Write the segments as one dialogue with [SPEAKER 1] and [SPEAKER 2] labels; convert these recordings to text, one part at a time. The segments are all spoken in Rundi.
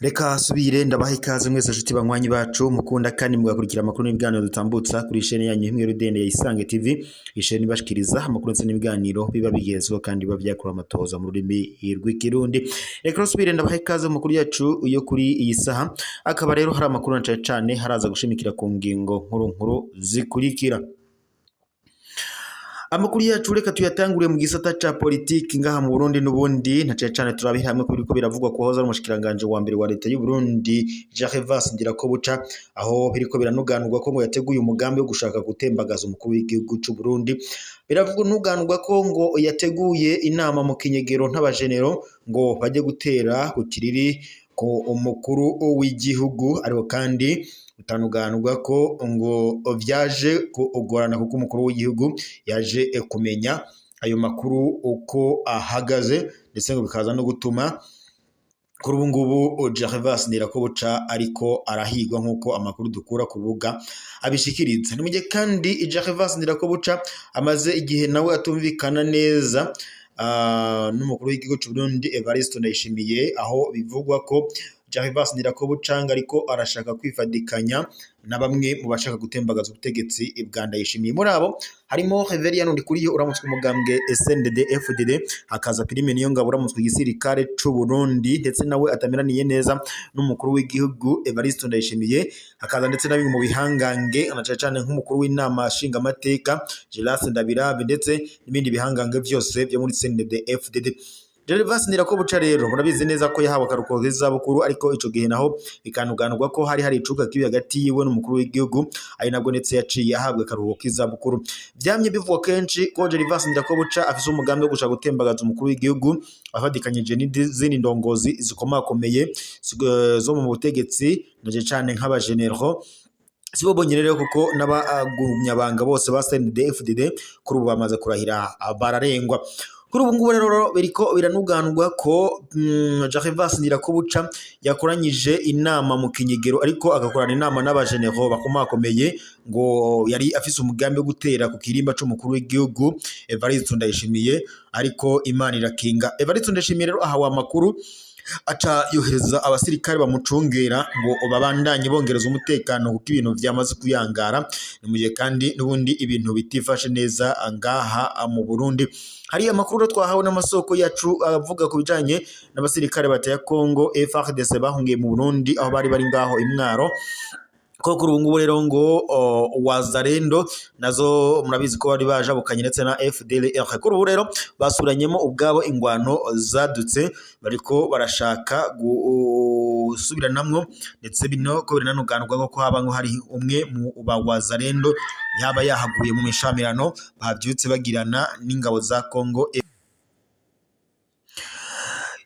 [SPEAKER 1] Reka subire ndabaha ikaze mwese nshuti banywanyi bacu mukunda kandi mugakurikira amakuru n'ibiganiro dutambutsa kuri isheni yanyu imwe rudende ya Isange TV, isheni ibashikiriza amakuru ndetse n'ibiganiro biba bigezweho kandi biba byakura amatohoza mu rurimi rw'ikirundi. Reka subire ndabaha ikaze mu makuru yacu yo kuri iyi saha, akaba rero hari amakuru na cane cane haraza gushimikira ku ngingo nkuru nkuru zikurikira. Amakuru yacu reka tuyatangure mu gisata ca politiki ngaha mu Burundi n'ubundi na cane cane turabira hamwe ko biriko biravugwa ko hoza umushikiranganji wa mbere wa leta y'u Burundi Gervais Ndirakobuca, aho biriko biranuganurwa ko ngo yateguye umugambi wo gushaka gutembagaza umukuru w'igihugu c'u Burundi. Biranuganurwa ko ngo yateguye inama mu kinyegero n'abajenero ngo bajye gutera ku kiriri ku umukuru w'igihugu, ariko kandi bitanuganurwa ko ngo vyaje kugorana kuko umukuru w'igihugu yaje kumenya ayo makuru uko ahagaze, ndetse ngo bikaza no gutuma kuri ubu ngubu Gervais Ndirakobuca ariko arahigwa nk'uko amakuru dukura ku rubuga abishikiriza. Ni mu gihe kandi Gervais Ndirakobuca amaze igihe nawe atumvikana neza n'umukuru w'igihugu c'u Burundi Evariste Ndayishimiye, aho bivugwa ko Gervais Ndirakobuca ariko arashaka kwifadikanya na bamwe mu bashaka gutembagaza ubutegetsi bwa Ndayishimiye. Muri abo harimo Reverien Ndikuriyo uramutswe umugambwe SNDD FDD, hakaza Prime Niyongabo uramutswe igisirikare c'u Burundi ndetse nawe atameraniye neza n'umukuru w'igihugu Evariste Ndayishimiye, hakaza ndetse na bimwe mu bihangange na cane cane nk'umukuru w'inama nshingamateka Gérard Ndabirabe ndetse n'ibindi bihangange vyose vyo muri SNDD FDD. Gervais Ndirakobuca rero murabizi neza ko yahawe akaruhuko k'izabukuru, ariko ico gihe naho bikanuganurwa ko hari hari icuka kibi hagati yiwe n'umukuru w'igihugu, ari nabwo ndetse yaciye ahabwa akaruhuko k'izabukuru. Vyamye bivugwa kenshi ko Gervais Ndirakobuca afise umugambi wo gushaka gutembagaza umukuru w'igihugu afatikanyije n'izindi ndongozi zikomakomeye zo mu butegetsi na cane cane nk'abajenero. Sibo bonyene rero kuko n'abagumyabanga bose ba CNDD-FDD kuri ubu bamaze kurahira bararengwa. Kuri ubu ngubu rero biriko biranuganurwa ko Gervais Ndirakobuca yakoranyije inama mu kinyegero, ariko agakorana inama n'abajenero bakomakomeye, ngo yari afise umugambi wo gutera ku kirimba c'umukuru w'igihugu Evariste Ndayishimiye, ariko Imana irakinga. Evariste Ndayishimiye rero ahawe amakuru aca yohereza abasirikare bamucungera ngo babandanye bongereza umutekano kuko ibintu vyamaze kuyangara. Ni mu gihe kandi n'ubundi ibintu bitifashe neza ngaha mu Burundi. Hari amakuru twahawe n'amasoko yacu avuga ku bijanye n'abasirikare bateye Congo FARDC bahungiye mu Burundi, aho bari bari ngaho imwaro, ko kuri ubu ngubu rero ngo Wazalendo nazo murabizi ko bari bajabukanye ndetse na FDLR. Kuri ubu rero basuranyemo ubwabo, ingwano zadutse, bariko barashaka gusubiranamwo, ndetse bino ko birananuganurwa ko haba ngo hari umwe mu ba Wazalendo yaba yahaguye mu mishamirano bavyutse bagirana n'ingabo za Congo.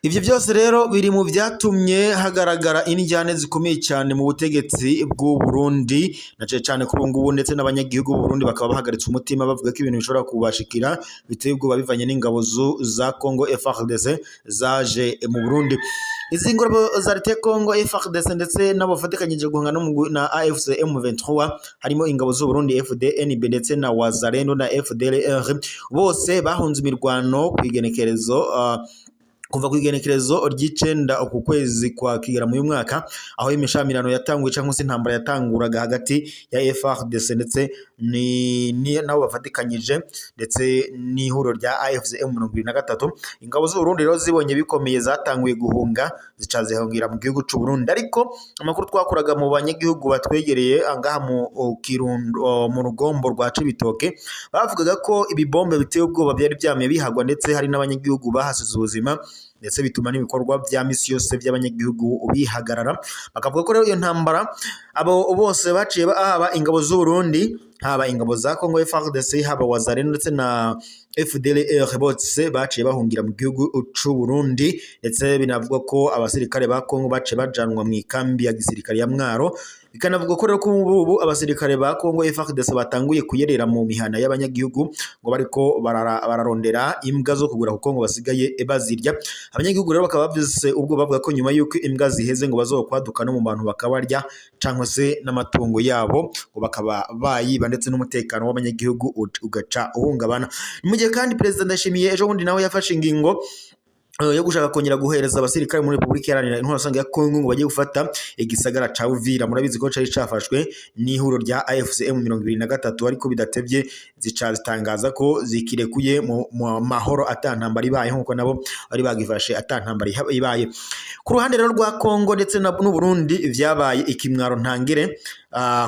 [SPEAKER 1] Ivyo vyose rero biri mu vyatumye hagaragara indyane zikomeye cyane mu butegetsi bw'u Burundi, na cane cane kuri ubu ngubu, ndetse n'abanyagihugu b'u Burundi bakaba bahagaritse umutima bavuga ko ibintu bishobora kubashikira biteye ubwoba bivanye n'ingabo za Congo FARDC zaje mu Burundi. Izi ngabo za leta ya Congo FARDC ndetse n'abafatikanyije guhangana na AFC M23, harimo ingabo z'u Burundi FDNB ndetse na Wazalendo na FDLR, bose bahunze imirwano kw'igenekerezo kuva ku igenekerezo ry'icenda uku kwezi kwa Kigarama uyu mwaka, aho imishamirano yatanguye cyangwa se intambara yatanguraga hagati ya FARDC ndetse nabo bafatikanyije ndetse n'ihuriro rya AFC M23. Ingabo z'u Burundi rero zibonye bikomeye zatanguye guhunga, zica zihungira mu gihugu c'u Burundi. Ariko amakuru twakuraga mu banyagihugu batwegereye ngaha mu Kirundo, mu rugombo rwa Cibitoke, bavugaga ko ibibombe biteye ubwoba byari byamye bihagwa, ndetse hari n'abanyagihugu bahasize ubuzima, ndetse bituma n'ibikorwa vya misi yose by'abanyagihugu bihagarara. Bakavuga ko rero iyo ntambara abo bose baciye, haba ingabo z'u Burundi, haba ingabo za Congo FARDC, haba Wazalendo ndetse na FDLR, bose baciye bahungira mu gihugu c'u Burundi. Ndetse binavugwa ko abasirikare ba Congo baciye bajanwa mu ikambi ya gisirikare ya Mwaro. Bikanavuga ko rero ko ubu abasirikare ba Congo FARDC batanguye kuyerera mu mihana y'abanyagihugu, ngo bariko bararondera imbwa zo kugura kuko ngo basigaye bazirya. Abanyagihugu rero bakaba bafise ubwo bavuga ko nyuma y'uko imbwa ziheze ngo bazokwaduka no mu bantu bakabarya, cyangwa se n'amatungo yabo ngo bakaba bayiba, ndetse n'umutekano w'abanyagihugu ugaca uhungabana. Mu gihe kandi Perezida Ndayishimiye ejo bundi nawe yafashe ingingo yo gushaka kongera guhereza abasirikare muri Republika Iharanira Intwaro Rusange ya Kongo ngo bagiye gufata igisagara ca Uvira. Murabizi ko cari cafashwe n'ihuriro rya AFC M23, ariko bidatevye zica zitangaza ko zikirekuye mu mahoro, atantambara ibaye, nkuko nabo bari bagifashe atantambara ibaye. Ku ruhande rero rwa Kongo ndetse n'u Burundi vyabaye ikimwaro ntangere,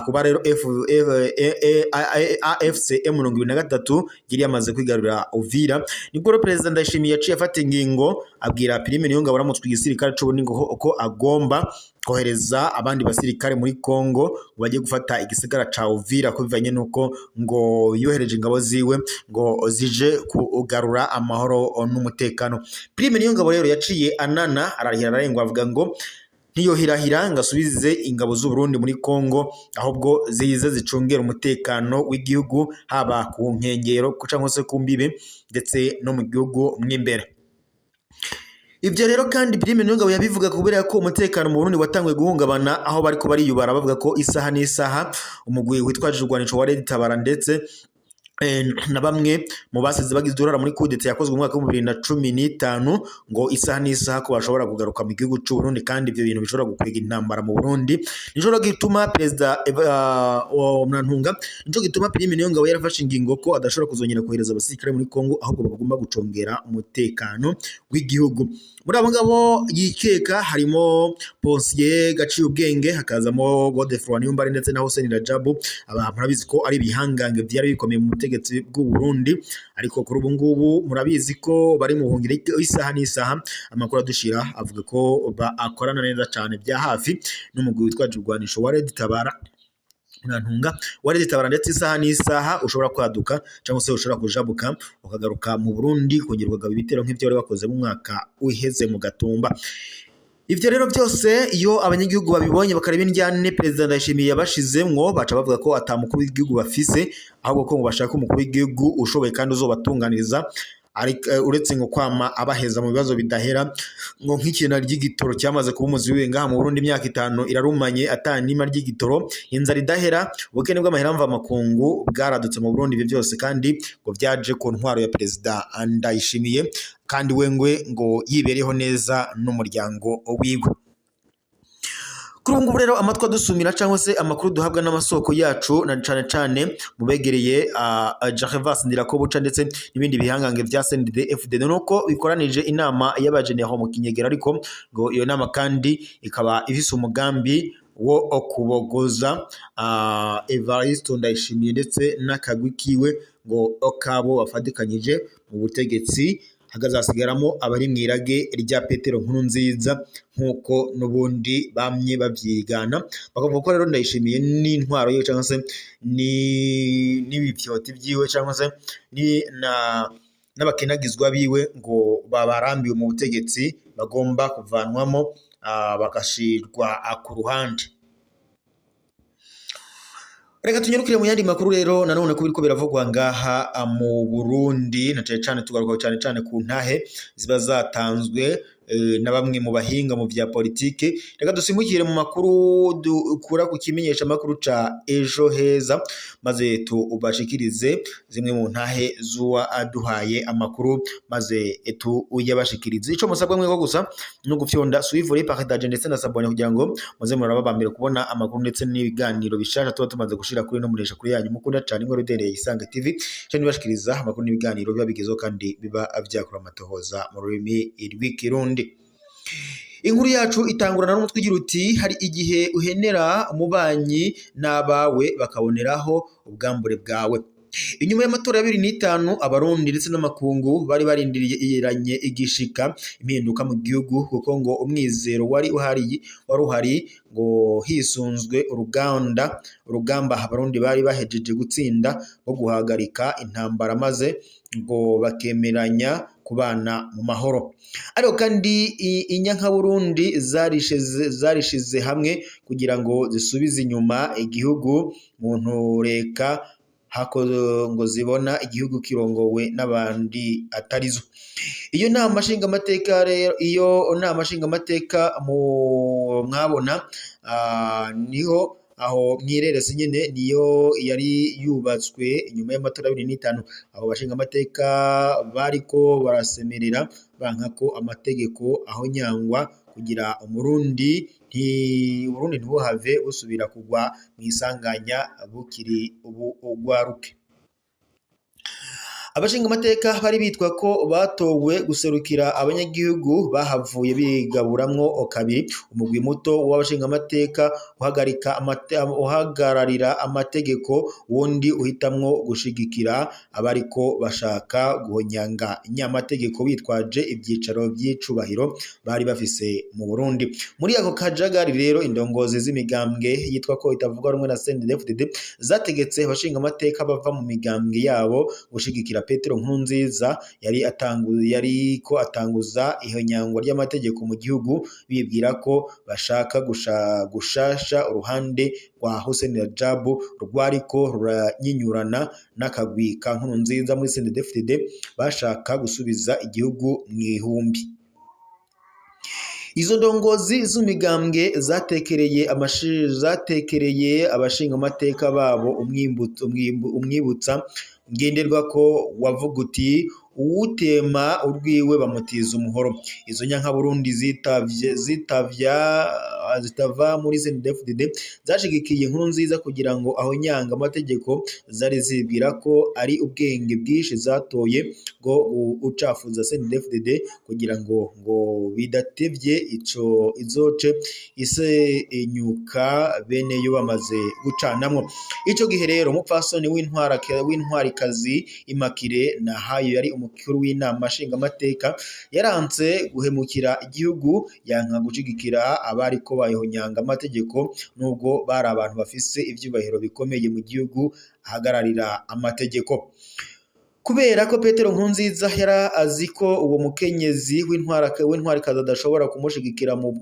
[SPEAKER 1] kuba rero F, F, E, E, A, AFC M23 yari yamaze kwigarurira Uvira. Nibwo rero Perezida Ndayishimiye yaciye afata ingingo, abwira Prime Niyongabo aramutswe igisirikare c'u Burundi ngo ko agomba kohereza abandi basirikare muri Kongo ngo bajye gufata igisagara ca Uvira, ko bivanye nuko ngo yohereje ingabo ziwe ngo zije kugarura amahoro n'umutekano. Prime Niyongabo rero yaciye anana, ararahira ararengwa, avuga ngo ntiyohirahira ngo asubize ingabo z'u Burundi muri Kongo, ahubwo zize zicungera umutekano w'igihugu, haba ku nkengero cyangwa se ku mbibe, ndetse no mu gihugu mw'imbere. Ibyo rero kandi Prime Niyongabo yabivuga kubera ko umutekano mu Burundi watanguye guhungabana, aho bariko bariyubara bavuga ko isaha n'isaha umugwi witwaje urwanisho wa Red Tabara ndetse na bamwe mu basize bagize uruhara muri kudeta yakozwe mu mwaka wa 2015, ngo isaha n'isaha ko bashobora kugaruka mu gihugu c'u Burundi, kandi ibyo bintu bishobora gukwega intambara mu Burundi. Nico rero gituma Perezida wa Mwantunga, nico gituma Prime Niyongabo yarafashe ingingo ko adashobora kuzongera kohereza abasirikare muri Kongo, ahubwo bagomba gucungera umutekano w'igihugu. Muri abo ngabo yikeka harimo Ponsier Gaciye Ubwenge, hakazamo Godefroid Niyombare ndetse na Hussein Rajabu. Aba murabizi ko ari ibihangange vyari bikomeye mu butegetsi bw'u Burundi, ariko kuri ubu ngubu murabizi ko bari mu buhungiro isaha n'isaha. Amakuru adushira avuga ko bakorana neza cyane bya hafi n'umugwi witwaje urwanisho wa Red Tabara, Ntantunga wa Red Tabara, ndetse isaha n'isaha ushobora kwaduka cyangwa se ushobora kujabuka ukagaruka mu Burundi kongera ukagaba ibitero nk'ivyo wari wakoze mu mwaka uheze mu Gatumba. Ivyo rero byose, iyo abanyagihugu babibonye, bakareba indyane Perezida Ndayishimiye yabashizemwo, baca bavuga ko ata mukuru w'igihugu bafise, ahubwo ko ngo bashaka umukuru w'igihugu ushoboye kandi uzobatunganiriza, ariko uretse ngo kwama abaheza mu bibazo bidahera, ngo nk'ikena ry'igitoro cyamaze kuba umuzi wiwe ngaha mu Burundi, imyaka 5 irarumanye atanima ry'igitoro, inzara idahera, ubukene bw'amahera mvamakungu bwaradutse mu Burundi. Ibyo byose kandi ngo vyaje ku ntwaro ya Perezida Ndayishimiye, kandi we ngwe ngo yibereho neza n'umuryango wiwe. Kuri ubu ngubu rero amatwi adusumira cyangwa se amakuru duhabwa n'amasoko yacu, na cane cane mu begereye Gervas Ndirakobuca ndetse n'ibindi bihangange vya CNDD FDD, nuko bikoranije inama y'abajeneho mu Kinyegera, ariko ngo iyo nama kandi ikaba ifise umugambi wo kubogoza Evariste Ndayishimiye ndetse n'akagwi kiwe ngo kabo bafatikanyije mu butegetsi, hakazasigaramo abari mu irage rya Petero Nkurunziza, nk'uko n'ubundi bamye bavyigana. Bakavuga ko rero Ndayishimiye n'intwaro yiwe cyangwa se n'ibipyoti vyiwe cyangwa se n'abakenagizwa biwe ngo babarambiwe mu butegetsi, bagomba kuvanwamo, bagashirwa ku ruhande. Reka tunyarukire mu yandi makuru rero nanone ko biriko biravugwa ngaha mu Burundi, na cane cane tugaruka cane cane ku ntahe ziba zatanzwe na bamwe mu bahinga mu vya politike. Reka dusimbukire mu makuru dukura ku kimenyesha makuru ca Ejo Heza, maze tubashikirize zimwe mu ntahe zuwa aduhaye amakuru, maze tuyabashikirize. Ico musabwa mwego gusa no gufyonda suivre, partage ndetse na s'abonner, kugira ngo muze muraba ba mbere kubona amakuru ndetse n'ibiganiro bishasha tuba tumaze gushira kuri no muresha kuri yanyu mukunda cane Ingoro Idereye Isange TV, cyo nibashikiriza amakuru n'ibiganiro biba bigezeho kandi biba vyakora amatohoza mu rurimi rw'Ikirundi. Inkuru yacu itangurana n'umutwe ugira uti: "Hari igihe uhenera umubanyi n'abawe bakaboneraho ubwambure bwawe." Inyuma y'amatora ya 2005, Abarundi ndetse n'amakungu bari barindiranye igishika impinduka mu gihugu, kuko ngo umwizero wari uhari, wari uhari ngo hisunzwe urugamba Abarundi bari bahejeje gutsinda rwo guhagarika intambara, maze ngo bakemeranya kubana mu mahoro. Ariko kandi inyankaburundi zarishize hamwe kugira ngo zisubize inyuma igihugu mu ntureka, hako ngo zibona igihugu kirongowe n'abandi atarizo. Iyo nama nshingamateka rero, iyo nama nshingamateka mu mwabona niho aho mwirerese nyene, niyo yari yubatswe inyuma y'amatora 2005. Abo bashingamateka bariko barasemerera banka ko amategeko aho nyangwa kugira umurundi nti Uburundi ntibuhave busubira kugwa mw'isanganya bukiri ubu ugwaruke. Abashingamateka bari bitwa ko batowe guserukira abanyagihugu bahavuye bigaburamwo kabiri: umugwi muto w'abashingamateka uhagarika uhagararira amategeko, wundi uhitamwo gushigikira abariko bashaka guhonyanga nyamategeko bitwaje ivyicaro vy'icubahiro bari bafise mu Burundi. Muri ako kajagari rero, indongozi z'imigambwe yitwa ko itavuga rumwe na CNDD-FDD zategetse abashingamateka bava mu migambwe yabo gushigikira Petero Nkurunziza yariko atanguza ihonyangwa ry'amategeko mu gihugu, bibwira ko bashaka gushasha uruhande rwa Hussein Rajab rwariko ruranyinyurana n'akagwi ka Nkurunziza muri CNDD-FDD bashaka gusubiza igihugu mw'ihumbi. Izo ndongozi z'imigambwe zatekereye abashingamateka babo umwibutsa ngenderwako wavuga uti: "Uwutema urwiwe bamutiza umuhoro." Izo nyankaburundi zitavye zitavya zitava muri CNDD-FDD zashigikiye Nkurunziza kugira ngo ahonyanga amategeko, zari zibwira ko ari ubwenge bwinshi zatoye bwo ucafuza CNDD-FDD kugira ngo bidatevye ico izoce isenyuka beneyo bamaze gucanamwo. Ico gihe rero, umupfasoni w'intwarikazi Immaculée Nahayo yari umukuru w'inama nshingamateka, yaranse guhemukira igihugu, yanka gushigikira abariko bayihonyanga amategeko nubwo bari abantu bafise ivyubahiro bikomeye mu gihugu ahagararira amategeko. Kubera ko Petero Nkurunziza yari azi ko uwo mukenyezi w'intwarikazi adashobora kumushigikira mu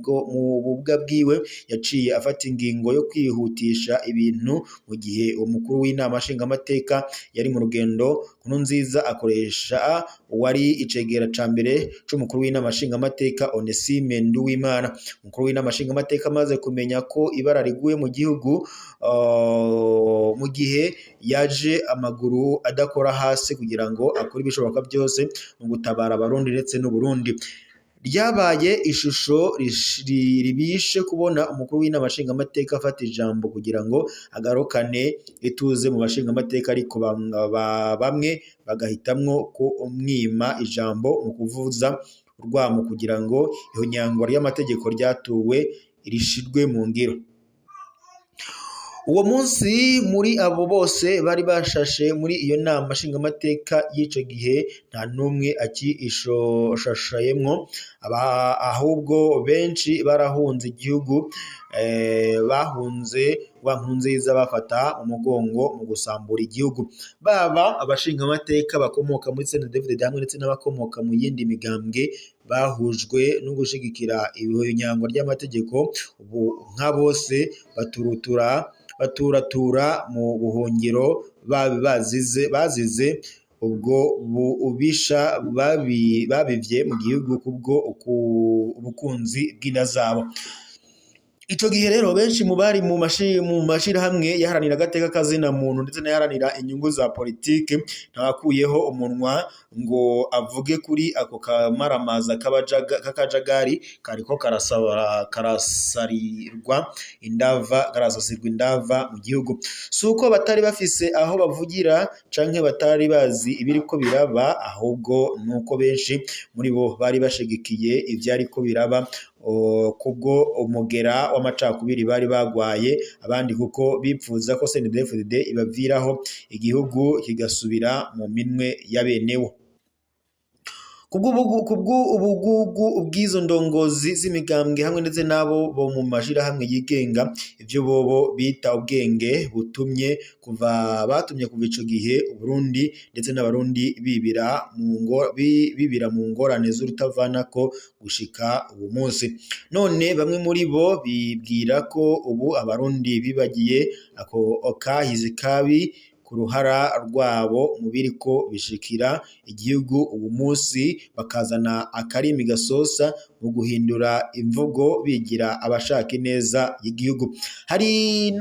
[SPEAKER 1] bubwa bwiwe, yaciye afata ingingo yo kwihutisha ibintu. Mu gihe uwo mukuru w'inama nshingamateka yari mu rugendo, Nkurunziza akoresha uwari icegera ca mbere c'umukuru w'inama nshingamateka, Onesime Nduwimana. Umukuru w'inama nshingamateka amaze kumenya ko ibara riguye mu gihugu, mu gihe yaje amaguru adakora hasi kugira ngo akore ibishoboka byose mu gutabara Abarundi ndetse n'Uburundi. Ryabaye ishusho ribishe kubona umukuru w'inama nshingamateka afata ijambo kugira ngo agarukane ituze mu bashingamateka, ariko bamwe bagahitamwo ko umwima ijambo mu kuvuza urwamo kugira ngo ihonyangwa ry'amategeko ryatuwe rishirwe mu ngiro. Uwo munsi, muri abo bose bari bashashe muri iyo nama nshingamateka y'ico gihe, nta n'umwe akishashayemwo, ahubwo benshi barahunze igihugu, bahunze wa Nkurunziza bafata umugongo mu gusambura igihugu. Baba abashingamateka bakomoka muri CNDD-FDD hamwe ndetse n'abakomoka mu yindi migambwe bahujwe no gushigikira ihonyangwa ry'amategeko, ubu nka bose baturatura mu buhungiro bazize ubwo bubisha babivye mu gihugu kubwo ubukunzi bw'inda zabo. Ico gihe rero, benshi mu bari mu mashirahamwe yaharanira agateka kazina muntu ndetse n'ayaharanira inyungu za politike ntawakuyeho umunwa ngo avuge kuri ako kamaramaza k'akajagari kariko karasarirwa indava, karasasirwa indava mu gihugu. Si uko batari bafise aho bavugira canke batari bazi ibiriko biraba, ahubwo nuko benshi muri bo bari bashigikiye ivyariko biraba. Kubwo umugera w'amacakubiri bari bagwaye, abandi kuko bipfuza ko CNDD-FDD ibaviraho igihugu kigasubira mu minwe ya benewo. Kubw'ubugugu bw'izo ndongozi z'imigambwe hamwe ndetse n'abo bo mu mashirahamwe yigenga, ivyo bobo bita ubwenge butumye kuva batumye kuva ico gihe Uburundi ndetse n'Abarundi bibira mu ngorane z'urutavanako gushika uwu munsi. None bamwe muri bo bibwira ko ubu Abarundi bibagiye ako kahise kabi ku ruhara rwabo mu biriko bishikira igihugu uwu munsi, bakazana akarimi gasosa mu guhindura imvugo bigira abashaka ineza y'igihugu. Hari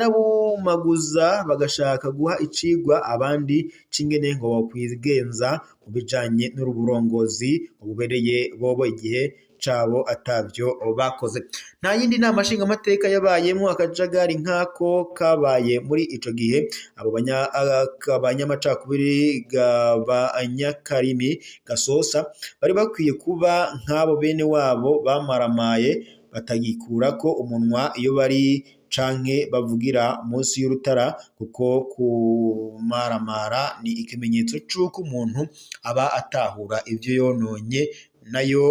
[SPEAKER 1] n'abumaguza bagashaka guha icigwa abandi c'ingene ngo bokwigenza mu bijanye n'uburongozi bubereye bobo igihe cabo atavyo bakoze. Nta yindi nama nshingamateka yabayemwo akajagari nk'ako kabaye muri ico gihe. Abo banyamacakubiri banyakarimi gasosa bari bakwiye kuba nk'abo bene wabo bamaramaye batagikurako umunwa iyo bari canke bavugira munsi y'urutara, kuko kumaramara ni ikimenyetso c'uko umuntu aba atahura ivyo yononye, nayo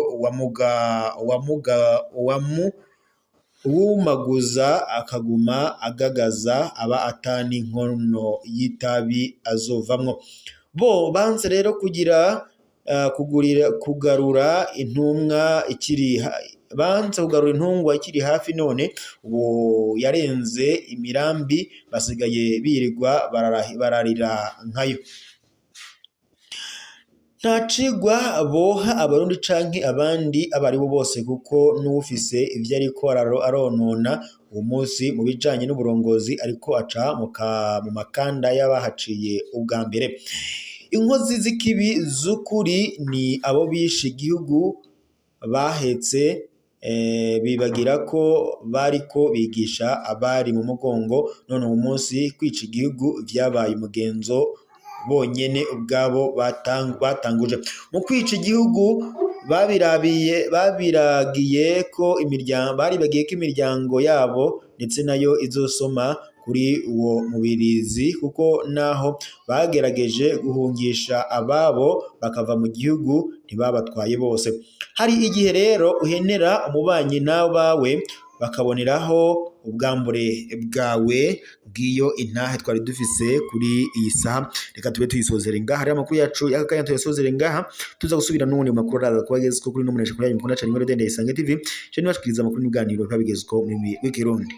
[SPEAKER 1] uwumaguza akaguma agagaza aba atani inkono y'itabi azovamwo. Bo banse rero kugira kugurira kugarura intumwa ikiri banse kugarura intungwa ikiri hafi, none ubu yarenze imirambi basigaye birirwa bararira nkayo. Nta cigwa boha Abarundi canke abandi abaribo bose, kuko n'uwufise ivyo ariko aronona uwo munsi mu bijanye n'uburongozi ariko aca mu makanda y'abahaciye ubwa mbere. Inkozi z'ikibi z'ukuri ni abo bishe igihugu bahetse, bibagira ko bariko bigisha abari mu mugongo, none uwo munsi kwica igihugu vyabaye umugenzo bonyene ubwabo batanguje. Mu kwica igihugu babiragiye ko imiryango, baribagiye ko imiryango yabo ndetse nayo izosoma kuri uwo mubirizi, kuko naho bagerageje guhungisha ababo bakava mu gihugu ntibabatwaye bose. Hari igihe rero uhenera umubanyi n'abawe bakaboneraho ubwambure bwawe. Bw'iyo intahe twari dufise kuri iyi saha, reka tube tuyisozere ngaha. Rero amakuru yacu y'aka kanya tuyasozere ngaha, tuza gusubira n'ubundi mu makuru araza kuba agezweho kuri no munesha kuri yanyu mukunda cane Inkuru Ndende Isange TV, je nibashikiriza amakuru n'ibiganiro biba bigezweho mu rurimi rw'Ikirundi.